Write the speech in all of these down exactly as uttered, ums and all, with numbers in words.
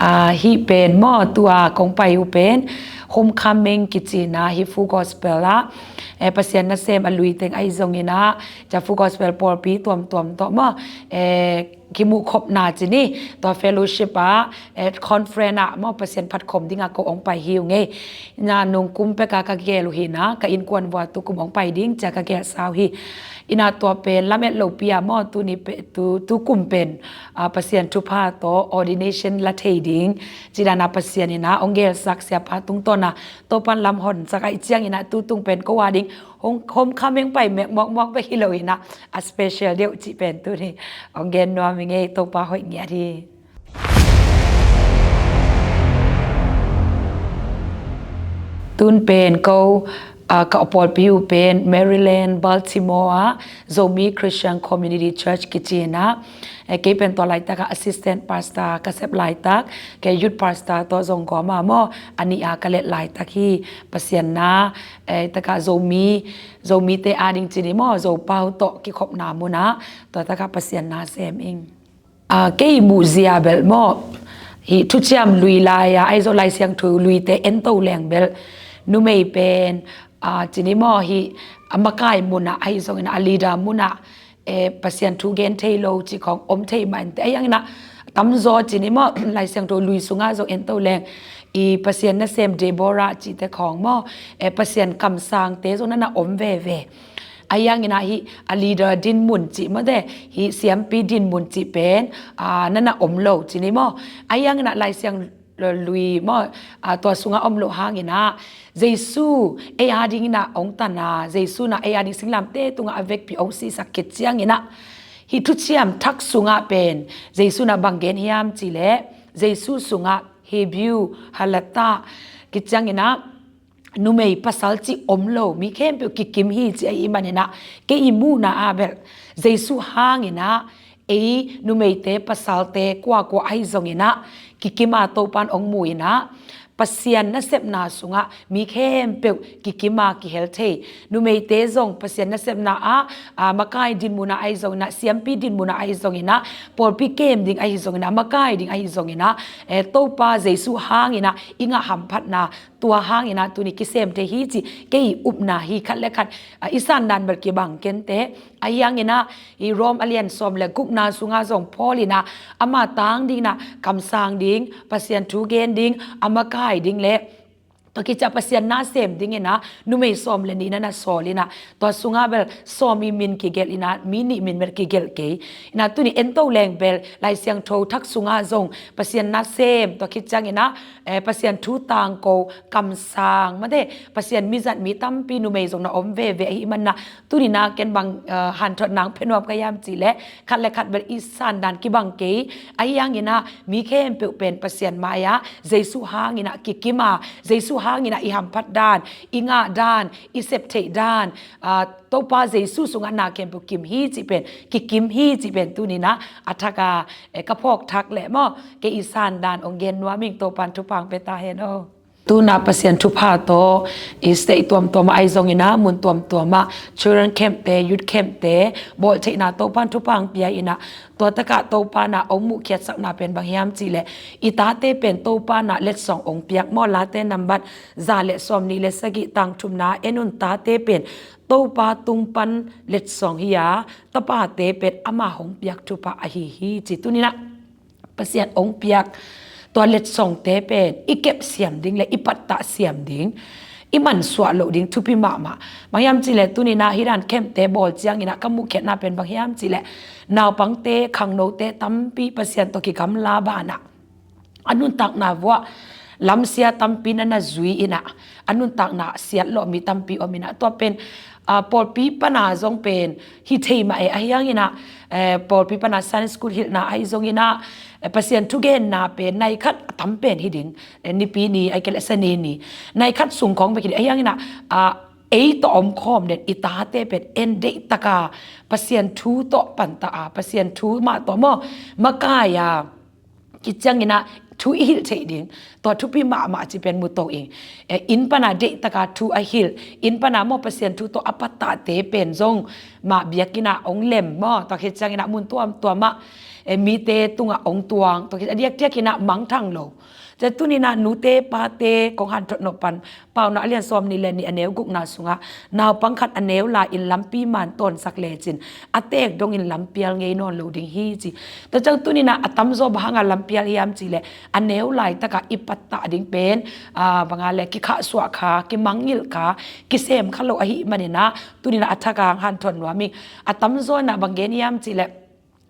Ah, hih pen maw, tua kong pai uh pen Homecoming kici-in ah, hih Full Gospel ah, eh, Pasian nasem a lui teng ahi zongin ah, tua Full Gospel pawlpi tuamtuam tawh maw, eh, kimuh khopna ci ni, tua fellowship ah, eh, conference ah maw, Pasian phat khawm dingah ko hong pai hi ung ei. Ina nung kum pek a ka gel uh hi-in ah, ka innkuan vua tu kum hong pai ding ci-a ka gelsa uh hi. Ina tua pen lamet lopi a maw, tu ni pe, tu, tu kum pen, ah, Pasian thupha tawh ordination la thei ding ci dan a Pasian in ah hong gelsak siapa tungtawn a, Topa'n lam honsak ahih ciangin ah, tu tung pen ko a ding home, homecoming pai mek mawkmawk bek hi lo-in ah, a special deuh cih pen tu ni hong gen nuam ing ei. Topa hoih ngiat hi. Tun pen ko, ah, ka pawlpi uh pen Maryland, Baltimore ah Zomi Christian Community Church kici-in ah, eh, kei pen tua laitak ah assistant pastor ka sep laitak, kei youth pastor tawh zong gawm a maw, a nih a ka let laitak hi. Pasian na, eh, tak ah Zomi, Zomite a ding ci ni maw, Zopau tawh kikhopna mun ah, tua tak ah Pasian na sem ing. Ah, kei muhzia bel maw, hih thuciam lui lai-a, Ahi Zong Lai Siangtho luite en to leng bel, numei pen, ah, ci ni maw, hih a makai mun ah ahi zongin ah, a leader mun ah, eh, Pasian thu gen thei lo cih khawng om thei mah inteh. Ahi hangin ah tamzaw ci ni maw, Lai Siangtho lui sungah zong en to leng, i Pasian nasem Deborah cihte khawng maw, eh, Pasian kamsangte zong na na om veve. Ahi hangin ah hih a leader dinmun cih maw te, hih siampi dinmun cih pen, ah, na na om lo ci ni maw. Ahi hangin ah Lai Siangtho lui maw, ah, tua sungah om loh hangin ah, Jesu ei a dingin ah hong tan a, Jesu in ah ei a ding singlamteh tungah a vekpi hong sihsak khit ciangin ah, hih thuciam thak sungah pen Jesu in ah bang gen hiam cih leh, Jesu sungah Hebrew, Halakhah, khit ciangin ah, numei pasal cih om lo, mi khempeuh kikim hi cih ahih manin ah, kei i muhna ah bel, Jesu hangin ah, ei numeite pasalte kuakua ahi zongin ah, kikim a Topa'n hong mu-in ah, Pasian nasepna sungah mi khempeuh kikim a kihel thei. Numeite zong Pasian nasepna ah, ah, makai dinmun ah ahi zongin ah, siampi dinmun ah ahi zongin ah, pawlpi kem ding ahi zongin ah, makai ding ahi zongin ah, eh, Topa Jesu hangin ah i ngah hamphatna, tua hangin ah tuni kisem thei hi cih kei i upna hi. Khat le khat, ah, i sandan bel kibang kei inteh. Ahi hangin ah hih Rom a lian sawm le gukna sungah zong Paul in ah, ama tang dingin ah kamsang ding, Pasian thu gen ding, a makai ding le tua khit ciang Pasian na sem dingin ah numei sawm le nih na na sawl in ah, tua sungah bel sawm i min kigelh in ah, mi nih min bel kigelh kei. In ah tuni en to leng bel Lai Siangtho thak sungah zong Pasian na sem, tua khit ciangin ah, eh, Pasian thu tangko, kamsang, mate, Pasian mizat mi tampi numei zong na om veve ahih manin ah, tuni in ah ken bang, eh, hanthotna hong pia nuam ka hiam cih leh, khat le khat bel i sandan kibang kei. Ahi hangin ah mi khempeuh pen Pasian mai-ah Jesu hangin ah kikim a, Jesu hangin ah i hamphat dan, i ngah dan, i sep theih dan, ah, Topa Jesu sungah na khempeuh kim hi cih pen, kikim hi cih pen tuni in ah a thak a, eh, ka phawk thak leh maw, kei i sandan hong gen nuam ing. Topa'n thupha hong pia ta hen aw. Tu-in ah Pasian thupha tawh i state tuamtuam ah ahi zongin ah, mun tuamtuam ah children camp-te, youth camp-te bawl theihna Topa'n thupha hong pia in ah, tua tak ah Topa'n ah hong muhkhiatsakna pen bang hiam cih leh, i tate pen Topa'n ah letsong hong piak maw. Late nambat za le sawmnih le sagih, tang thumna en un. Tate pen Topa tung pan letsong hi a, tapate pen ama hong piak thupha ahi hi ci. Tuni in ah Pasian hong piak tua letsongte pen i kep siam ding le i pattah siam ding, i mansuah loh ding thupi mahmah. Bang hiam cih leh tuni in ah hih dan camp-te bawl ciangin ah ka muhkhiatna pen bang hiam cih leh, naupangte, khangnote tampi Pasian tawh kigamla banah, a nuntakna vuah lamsia tampi na na zui in ah, a nuntakna siatlawh mi tampi om in ah, tua pen, ah, pawlpi pan a zong pen hi thei mah e. Ahi hangin ah, eh, pawlpi pan a Sunday school hilhna ahi zongin ah, eh, Pasian thugenna pen nai khat a tam pen hi ding, eh, Nipi ni, ahih kei leh Sani ni, nai khat sung khawng bek hi ding. Ahi hangin ah, ah, ei tawh omkhawm den i tate pen en deih tak a, Pasian thu tawh panta a, Pasian thu mah tawh maw, makai a, khit ciangin ah thu i hilh theih ding. Tua thupi mahmah ci pen mu to ing. Eh, inn pana deihtaka thu a hilh, inn pana maw Pasian thu tawh a pattahte pen zong mah biakinn ah ong lem maw, tua khit ciangin ah mun tuamtuam ah, eh, mite tungah ong tuang, tua khit a diakdiakin ah mangthang lo. Tua tuninah nute pate kong hanthot nop pan Paunak a lian sawm nih le nih a neu gukna sungah naupang khat a neu lai-in lampi man tawnsak lecin a teek dongin lampial ngei nawn lo ding hi ci. Tua ciang tuninah a tamzaw bang hanga lampial hiam cihleh a neu laitakah i pattah ding pen, ah, banga le kikhahsuah kha, kimangngilh kha, kisem kha lo ahih maninah tuninah a thakang hanthot nuam ing. A tamzaw inah bang gen hiam cihleh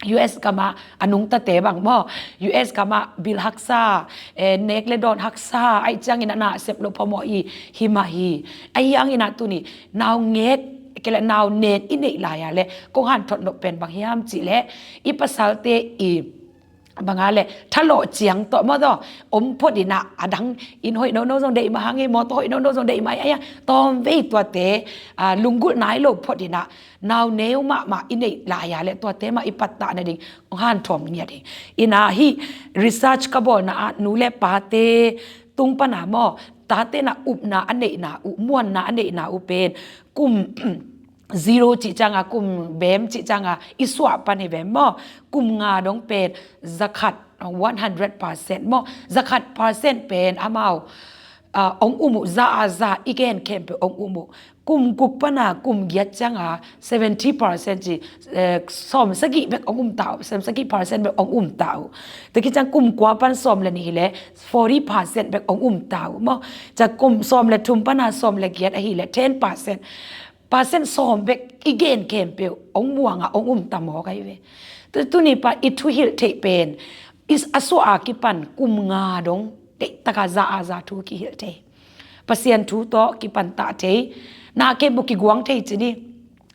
U S gamah a nungtate bang maw, U S gamah bil haksa, eh, nek le dawn haksa, aih ciangin a na sep lo phamawh i hi mah hi. Ahi hanginah tuni naungek kei le nau nen i neih lai-a le kong hanthot nop pen bang hiam cihleh i pasalte i banga le thalawh ciang tawh maw tawh om phot inah a dang inn hoih nono zong deih mah hang hi, mawtaw hoih nono zong deih mah hi, ahi a tawmvei tuate, ah, lunggulh nai lo phot inah nau neu mahmah i neih lai-a le tuate mah i pattah nading hong hanthawm ngiat hi. Inah hih research ka bawlna ah nu le pate tung pana maw, tate na upna a neihna uh, muanna a neihna uh pen kum zero cih cianga, kum bem cih cianga i suah pan hi ve maw, kum nga dong pen zakhat, one hundred percent maw, zakhat percent pen amau, ah, ong um uh, za a za i gen khempeuh ong um uh. Kum guk pana kum giat cianga seventy percent ci, eh, sawm sagih bek ong um ta uh, sawm sagih percent bek ong um ta uh. Tua khit ciang kum kua pan sawm le nih hileh forty percent bek ong um ta uh maw. Cia kum sawm le thum pana sawm le giat ahileh ten percent, percent sawm bek i gen khempeuh ong muanga ong um ta mawk ahi ve. Tu, tuni pa i thuhilh theih pen i s-, a suah a kipan kum nga dong deihtaka za a za thu kihilh thei. Pasian thu tawh kipantah thei. Na khempeuh kiguang thei ci ni.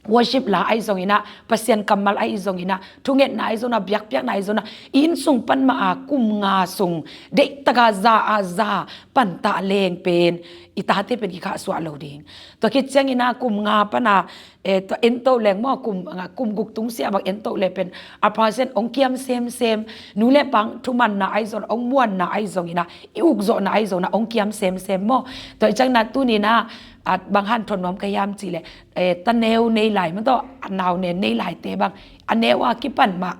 Worship la ahi zonginah, Pasian kammal ahi zonginah, thungetna ahi zonginah, biakpiakna ahi zonginah, i inn sung pan mah a kum nga sung deihtaka za a za pantah leng pen i tate pen kikhahsuah lo ding. Tua khit cianginah kum nga pana, eh, tua ento leng maw, kum nga, kum guk tungsiah bang ento le pen a percent ong kiam semsem. Nu le pa thumanna ahi zong, ong muanna ahi zonginah, i ukzawhna ahi zonginah ong kiam semsem maw. Tua i cianginah tuninah, ah, bang hanthot nuam ka hiam cihleh, eh, ta neu nei lai maw tawh, a nau nen nei laite bang a neu a kipan mah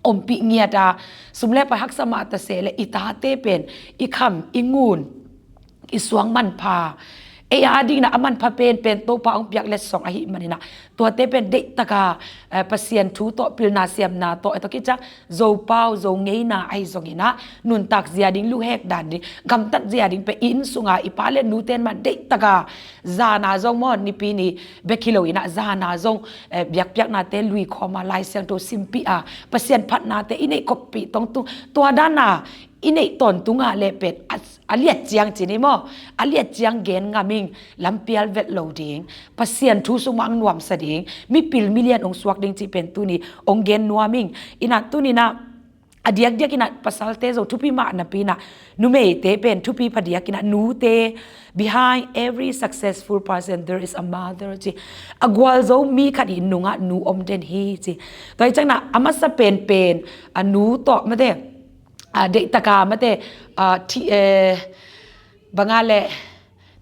ompih ngiat a, sum le pai haksa mah ta seh le i tate pen i kham, i ngun, i suang manpha, ei a dingin a manpha penpen Topa ong piak letsong ahih maninah, tuate pen deihtaka, eh, Pasian thu tawh, pilna siamna tawh, eh, tua khit ciang Zopau, Zo ngeina ahi zonginah, nuntak zia ding, luhek dan ding, gamtat zia ding pen i inn sunga i pa le nuten mah deihtaka zana zong maw, nipi ni bek hi loinah zana zong, eh, biakpiaknate lui khawma, Lai Siangtho simpih a, Pasian phatnate i neih khoppih tongtung, tua dana i neih tawntunga le pen a, a liat ciang ci ni maw, a liat ciang gen ngam ing, lampial vet lo ding, Pasian thu sung mah ong nuamsa ding, mipil milian ong suak ding cih pen tuni ong gen nuam ing. Inah tuninah a diakdiakinah pasalte zong thupi mah napinah numeite pen thupi phadiakinah nute, behind every successful person there is a mother ci. A gualzo mi khat i nungah nu om den hi ci. Tua i cianginah a masa penpen a nu tawh mate, a deihtaka mate, a thi, eh, banga le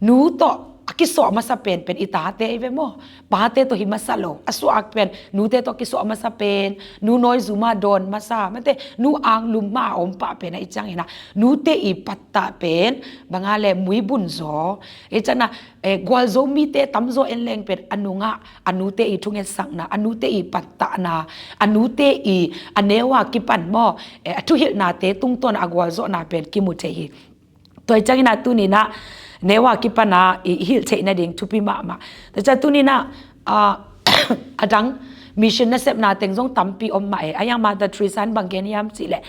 nu tawh a kisuah masa penpen i tate ahi ve maw. Pate tawh hi masa lo. A suah pen nute tawh kisuah masa pen, nu nawi zuma dawn masa mate, nu anglum ma a om pah pen ahi cianginah nute i pattah pen banga le muibun zaw. Ahi cianginah, eh, gualzo mite tamzaw en leng pen a nungah a nute i thungetsakna, a nute i pattahna, a nute i a neu a kipan maw, eh, a thuhilhnate tungtawn a gualzawhna pen kimu thei hi. Tua i cianginah tuninah neu a kipana i, i hilh theih nading thupi mahmah. Tua ciang tuninah, ah, a dang mission nasepna teng zong tampi om mah e. Ahi hang Mother Teresa in bang gen hiam cihleh,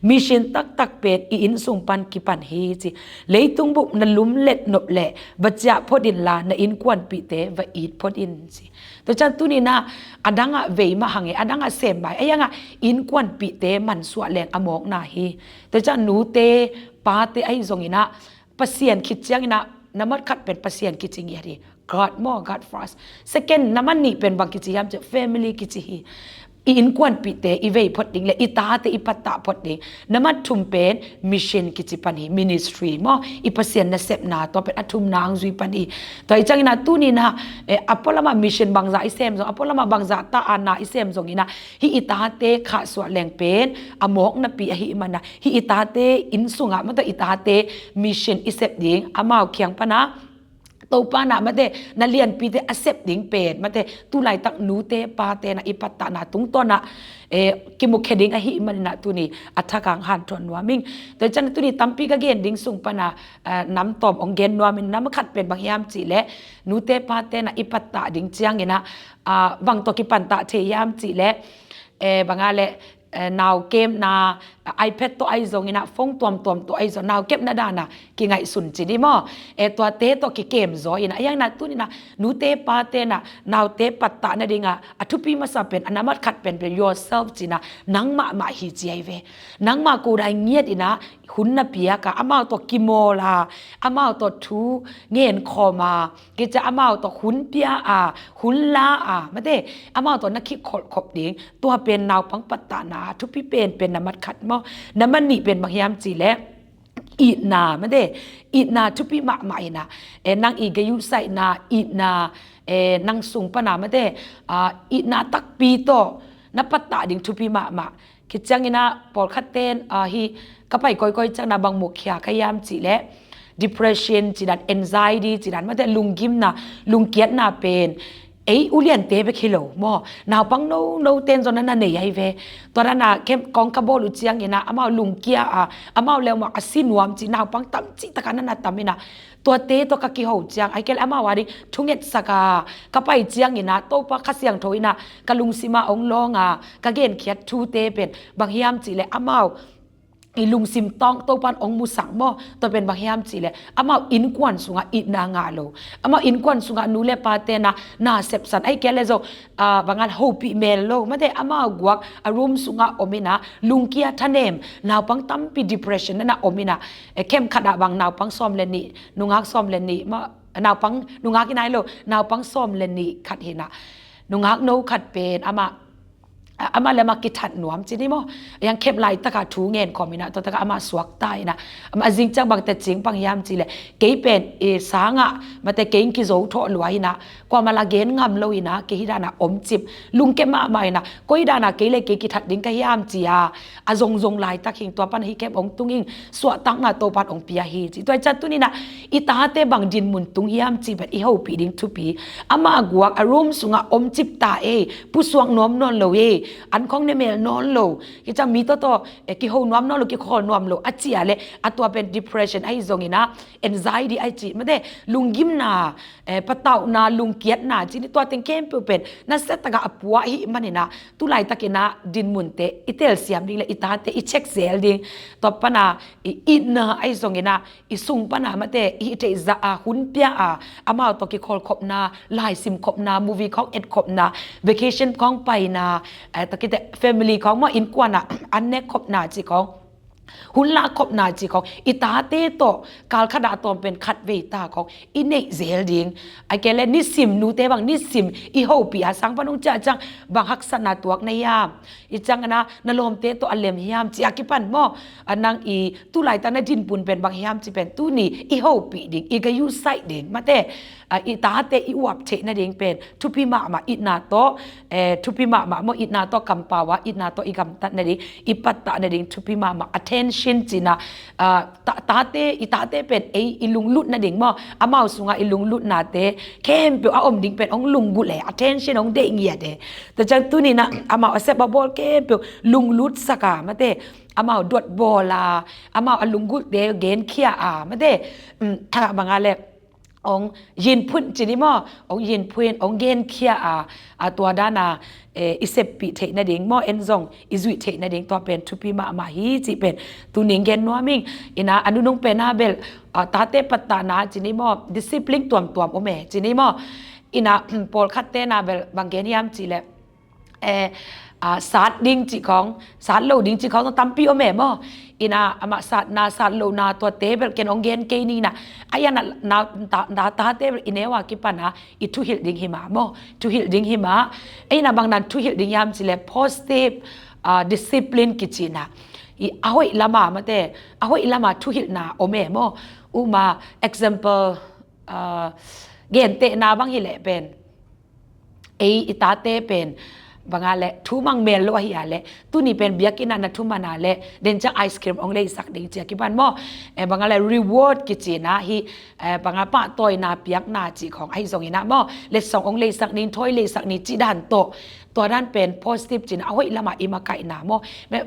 mission taktak pen i inn sung pan kipan hi ci. Leitung bup na lumlet nop leh va ciah phot inla, na innkuanpihte va it phot in ci. Tua ciang tuninah a dangah vei mah hang e, a dangah sem mah e. Ahi hangah innkuanpihte mansuah leng a mawkna hi. Tua ciang nute pate ahi zonginah Pasian khit cianginah nambat khat pen Pasian kici ngiat hi. God maw, God first. Second, nambat nih pen bang kici hiam cihleh family kici hi. i innkuanpihte i vei phot ding le i tate i pattah phot ding. Nambat thum pen mission kici pan hi, ministry maw, i Pasian nasepna, tua pen a thumna ang zui pan hi. Tua i ciangin ah tuni-in ah, eh, a pualamah mission bangzah i sem zong, a pualamah bangzah ta-a na i sem zongin ah, hih i tate khahsuah leng pen a mawknapi ahih manin ah, hih i tate inn sungah, mate, i tate mission i sep ding, amau kiang pan ah Topa in ah, mate, na lianpite a sep ding pen, mate, tu laitak nute pate in ah i pattahna tungtawn ah, eh, kimukhia ding ahih manin ah tuni a thak hong hanthawn nuam ing. Tua i ciangin tuni tampi ka gen ding sung pan ah, eh, nam tawm hong gen nuam ing. Nam khat pen bang hiam cih leh, nute pate in ah i pattah ding ciangin ah, ah, bang tawh kipattah thei hiam cih leh, eh, bang a leh, eh, nau kemna, ah, iPad tawh ahi zongin ah, phone tuamtuam tawh ahi zong, nau kepna dan ah kingaihsun ci ni maw. Eh, tuate tawh kikem zaw in ah, a hiang in ah tuni-in ah nute pate in ah naute pattah nading ah a thupi masa pen, a nambat khat pen pen yourself ci-in ah, nang mahmah hi ci ahi ve. Nangmah ko dai ngiat in ah hun na piak a, amau tawh kimawl a, amau tawh thu ngen khawm a, kici a, amau tawh hun pia a, hun la a, mate, amau tawh na kikholh khop ding. Tua pen naupang pattahna thupi penpen nambat khat maw. Nambat nih pen bang hiam cih leh, itna, mate, itna thupi mahmah in ah, eh, nang i gayuhsaihna, itna, eh, nang sung pan ah, mate, ah, itna takpi tawh na pattah ding thupi mahmah. Kiciangin ah pawlkhatte in, ah, hih ka pai kawikawi ciangin ah bang mukhia ka hiam cih leh, depression cih dan, anxiety cih dan, mate, lunggimna, lungkiatna pen ei uliante bek hi lo maw. Naupang nonote in zong na na nei ahi ve. Tua dan ah kem kong ka bawl uh ciangin ah amau lungkia a, amau leh mah a si nuam cih naupang tam cihtak a na na tam in ah, tuate tawh ka kiho ciang, ahih kei leh amau a ding thungetsak a, ka pai ciangin ah Topa Kha Siangtho in ah ka lungsim ah hong lawng a, ka genkhiat thute pen bang hiam cih leh, amau i lungsim tawh Topa in hong musak maw. Tua pen bang hiam cih leh, amau innkuan sungah itna ngah lo, amau innkuan sungah nu le pate in ah na sepsan, ahih kei leh zong, ah, bang a leh hopih mel lo, mate, amau guak a room sungah om in ah lungkia thanem, naupang tampi depression in ah om in ah, eh, kem khat ah bang naupang sawm le nih, nungak sawm le nih maw, naupang, nungak hi nai lo, naupang sawm le nih khat hi in ah, nungak no khat pen amah, a, amah leh amah kithat nuam ci ni maw. A hiang khem laitak a thu ngen khawm in ah, tua tak a amah suakta in ah, amah a zing ciang bang teci bang hiam cih leh, kei pen, eh, sang ah, mate, kei in kizo thawh lua in ah, kuamah lah gen ngam lo in ah, kei hih dan ah omcip, lungkia mahmah in ah, koi dan ah kei leh kei kithat ding ka hiam ci a, a zongzong laitak hi ing. Tua pan ah hih khem hong tung ing, suahtakna Topa in hong pia hi ci. Tua i ciang tuni-in ah i tate bang dinmun tung hiam cih pen i hopih ding thupi. Amah guak a room sungah omcip ta ei, pusuak nuam nawn lo ei, an khawng ne mel nawn lo, kiciang mi tawh tawh, eh, kiho nuam nawn lo, kikhawl nuam lo a ci a leh, a tua pen depression ahi zongin ah, anxiety ahi ci, mate, lunggimna, eh, patauhna, lungkiatna ci ni, tua teng khempeuh pen nasia tak a a pua ahih manin ah, tu laitakin ah dinmunte i telsiam ding le i tate i check zel ding. Tua pan ah i itna ahi zongin ah, i sung pan ah, mate, i theih zah a, hun pia a, amau tawh kikholh khopna, laisim khopna, movie khawng et khopna, vacation khawng paina, eh, tua khit teh family khawng maw, innkuan ah an nek khopna cih khawng, hun la khopna cih khawng, i tate tawh kal khat ah a tawm pen khat vei ta khawng i neih zel ding. Ahih kei leh nisim, nute bang nisim i hopih a, sang pan hong ciah ciang bang haksatna tuak na hiam, i ciangin ah na lawmte tawh a lem hiam ci a kipan maw. A nang i tu laitak na dinmun pen bang hiam cih pen tuni i hopih ding, i gayuhsaih ding, mate, a, i tate i uap theih nading pen thupi mahmah, itna tawh, eh, thupi mahmah maw, itna tawh kampau a, itna tawh i gamtat nading, i pattah nading thupi mahmah, attention ci-in ah, ah, ta-, tate, i tate pen ei i lunglut nading maw, amau sungah i lunglutnate khempeuh a om ding pen hong lunggulh e, attention hong deih ngiat e. Tua ciang tuni-in ah amau a sep a bawl khempeuh lunglutsak a, mate, amau duat bawl a, amau a lunggulhte genkhia a, mate, um, bang a leh, hong yinphun ci ni maw, hong yinphun, hong genkhia a, a tua dan a, eh, i seppih theih nading maw, en zong i zuih theih nading, tua pen thupi mahmah hi cih pen tuni-in gen nuam ing. In ah a nunung pen ah bel, ah, tate pattahna ci ni maw, discipline tuamtuam om e ci ni maw. In ah pawlkhatte in ah bel bang gen hiam cih leh, eh, a, sat ding cih khawng, sat lo ding cih khawng tampi om e maw. Ina amah satna, sat lohna tuate bel ken hong gen kei ni ina. A iana na, na, na tate bel i neu a kipana i thuhilh ding hi mah maw. Thuhilh ding hi mah. Ina bang nan thuhilh ding hiam cih leh positive, a, discipline kici ina. I a hoih lama mate, a hoih lama thuhilhna om e maw. Uma example, a, gentehna bang hi leh pen, ei i tate pen banga le thu mang mel lo ahi a le, tuni pen biakinn ah na thu man a le, den ciang ice cream hong leisak ding ci a kipan maw. Eh, banga le reward kici ina hi, eh, banga pahtawina piakna cih khawng ahi zong ina maw. Letsong hong leisak ni, thawi leisak ni cih dan tawh, tua dan pen positive ci ina a hoih lama i makaihna maw.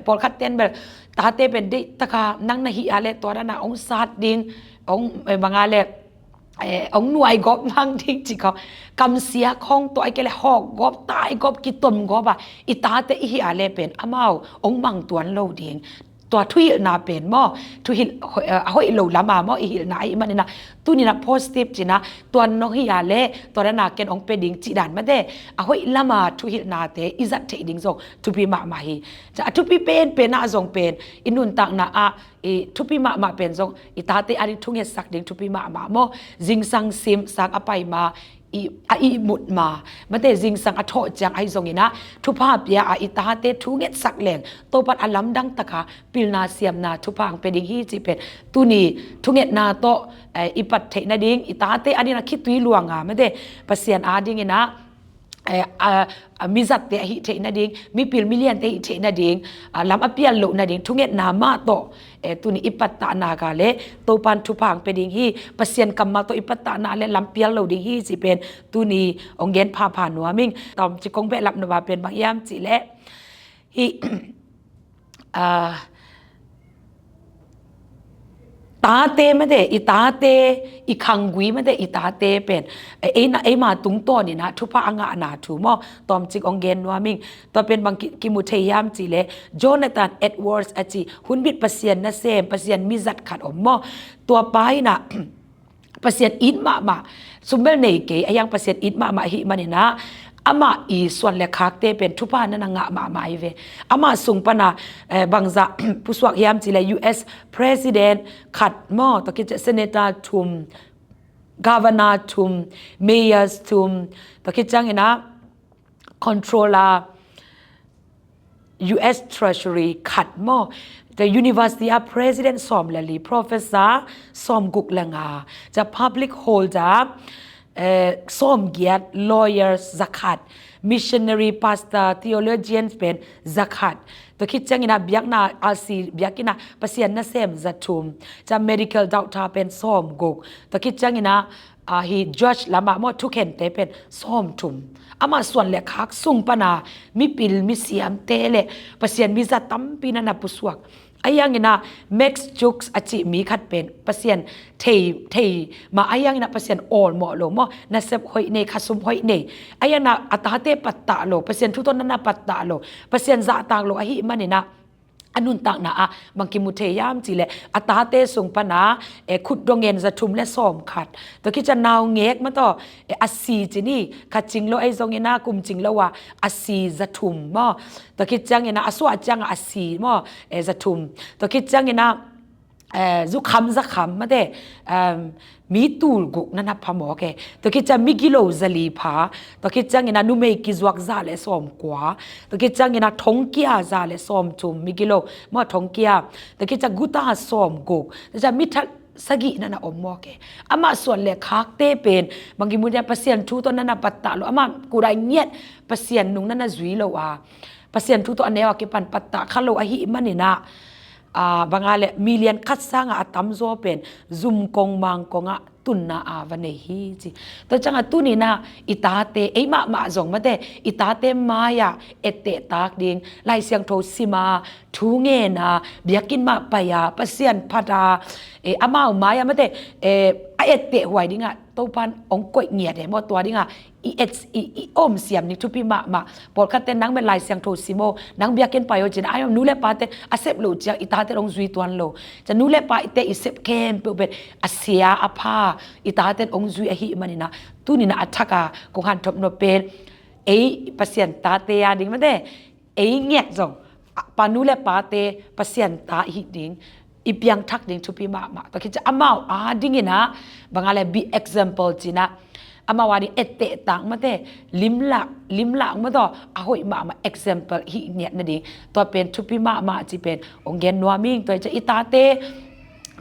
Pawlkhat ten bel tate pen deih taka nang na hi a le tua dan a hong sat ding, hong, eh, banga le, eh, hong nuai gawp mang ding cih khawng, kamsia khawng tawh ahih kei leh hawk gawp, tai gawp, kitom gawp a i tate i hi a le pen amau hong mang tuan lo ding. Tua thuhilhna pen maw, thuhilh, eh, a hoih lo lama maw i hilhna ahih man ina, tuni ina positive ci ina, tua nong hi a le tua dan a ken hong pia ding cih dan mate, a hoih lama thuhilhnate i zat theih ding zong thupi mahmah hi. Ca a thupi penpen ah zong pen i nuntakna ah i thupi mahmah pen zong i tate ading thungetsak ding thupi mahmah maw. Zingsang sim sang a pai ma, i, a ihmut ma, mate zingsang a thawh ciang ahi zong ina, thupha pia a i tate thungetsak leng Topan a lamdang taka pilna siamna thupha hong pia ding hi cih pen tuni thungetna tawh, eh, i pat theih nading, i tate ading a khitui luanga mate Pasian ading ina, eh, a, a, mizatte ahih theih nading, mipil miliante ahih theih nading, a, lam a pial loh nading thungetna mah tawh, eh, tuni i pattahna ka le Topan thupha hong pia ding hi. Pasian kammal tawh i pattahna le lam pial lo ding hi cih pen tuni hong gen phapha nuam ing. Tawmcik kong behlap nop a pen bang hiam cih leh hi, a, tate mate, i tate, i khanggui mate, i tate pen, eh, eina, eima tungtawn ina thupha a ngahna thu maw, tawmcik hong gen nuam ing. Tua pen bang ki, kimu thei hiam cih leh Jonathan Edwards a ci, hunbit Pasian nasem, Pasian mizat khat om maw. Tua pa ina Pasian it mahmah, sum bel nei kei, a hiang Pasian it mahmah ahih man ina, amah i suan le khakte pen thupha nana ngah mahmah hi ve. Amah sung pana, eh, bangzah pusuak hiam cih leh U S President khat maw, tua khit ciang Senator thum, Governor thum, Mayors thum, tua khit ciang ina Controller, U S Treasury khat maw, the University a President sawm le li, Professor sawm guk le nga, the public holder, eh, sawm giat, lawyers za khat, missionary, pastor, theologians pen za khat. Tua khit ciang ina biakna, R C biakinn a Pasian nasem za thum, the medical doctor pen sawm guk. Tua khit ciang ina a, hi judge lamah maw thukhente pen sawm thum. Amah suan le khak sung pana mipil misiamte le Pasian mizat tampi nana pusuak. A hiang ina Max Jukes a cih mi khat pen Pasian thei, thei mah a hiang ina Pasian awlmawh lo maw, nasep hoih nei, khasum hoih nei. A hiang ina a tate pattah lo, Pasian thu tawh nana pattah lo, Pasian zahtak lo ahih man ina a nuntakna ah bang kimu thei hiam cih leh a tate sung pana, eh, khut dong en za thum le sawm khat. Tua khit ciang naungek mah tawh, eh, a si ci ni, kha cing lo ahi zong ina kum cing lo a a si za thum maw. Tua khit ciang ina a suah ciang a a si maw, eh, za thum. Tua khit ciang ina, eh, zu kham za kham mate, em, mi tul guk nana pha mawk e. Tua khit ciang migilo za li pha. Tua khit ciang ina numei kizuak za le sawm kua. Tua khit ciang ina thongkia za le sawm thum, migilo maw thongkia. Tua khit ciang guta sawm guk. Tua khit ciang mithat sagih nana om mawk e. Amah suan le khakte pen bang kimu dia Pasian thu tawh nana pattah lo. Amah kudai ngiat Pasian nung nana zui lo a, Pasian thu tawh a neu a kipan pattah kha lo ahih man ina, a, banga le million khat sanga a tamzaw pen zum kong mang kong ah tunna a va nei hi ci. Tua ciang a tuni ina i tate, ei mahmah zong mate, i tate mai-ah etteh tak ding, Lai Siangtho sim a, thu ngen a, biakinn mah pai a, Pasian phat a, eh, amau mai-ah mate, eh, a etteh huai ding ah Topan hong koih ngiat e maw, tua ding ah i et, i, i om siam ni thupi mahmah. Pawlkhat ten nang met Lai Siangtho sim o, nang biakinn pai o ci-in a, ai om nu le pa ten a sep loh ciang i tate hong zui tuan lo. Ca nu le pa i te i sep khempeuh pen a sia a pha i tate hong zui ahih man ina, tuni ina a thak a kong hanthot nop pen ei Pasian tate a ding mate, ei nget zong, a, panu le pate Pasian ta i hih ding, i piangthak ding thupi mahmah. Tua khit ciang amau a dingin ah, bang a leh be example ci-in ah, amau a ding etteh tak mate, limlak, limlak mate, a hoih mahmah example i hih ngiat nading. Tua pen thupi mahmah ci pen hong gen nuam ing. Tua hi ciang i tate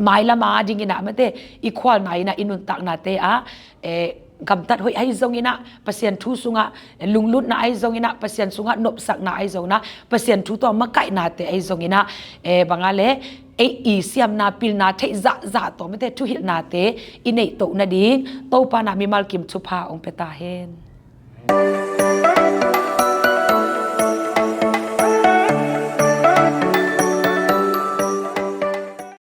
mailam a dingin ah mate, i khualna in ah, i nuntaknate ah, eh, gamtat hoih ahi zongin ah, Pasian thu sungah, eh, lunglutna ahi zongin ah, Pasian sungah nopsakna ahi zongin ah, Pasian thu tawh makaihnate ahi zongin ah, eh, bang a leh, ei i siamna, pilna theih zahzah tawh mate, thuhilhnate i neih toh nading Topa in ah mimal kim thupha hong pia ta hen.